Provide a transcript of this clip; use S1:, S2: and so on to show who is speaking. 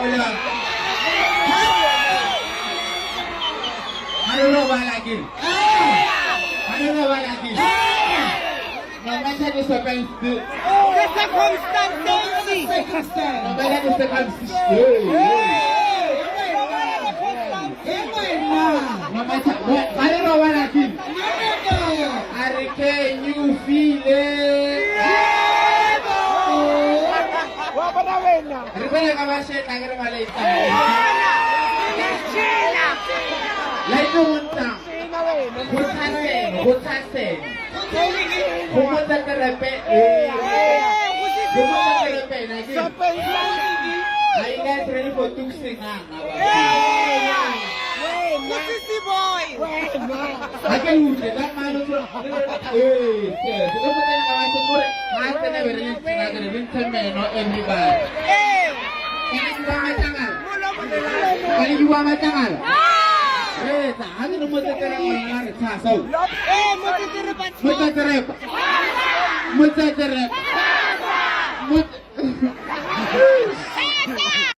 S1: Hola. Ha re robala ke. Ha re robala ke. No matter the circumstance.
S2: The circumstances.
S1: No matter the circumstance. No matter what. Ha re robala ke. A re can you feel it? Re bele ka ba shetla ke re ba leitsa. La itse go ntsha. Go tshaseng, go tshaseng. Go motsa terepe. Go motsa terepe na ke. Are you guys ready for Tuksinganga? Ha ke utlwe ka mano tso. Eh, se le go tsena ka ba se gore ha tsena be re le tsena re re ntshe meno everybody. Ene ke ba matlangala. Ka le bua matlangala. Re tsa ha ke re mo tsetera ngwana re tshasa o. Mo tsetserepa. Mo tsetserepa.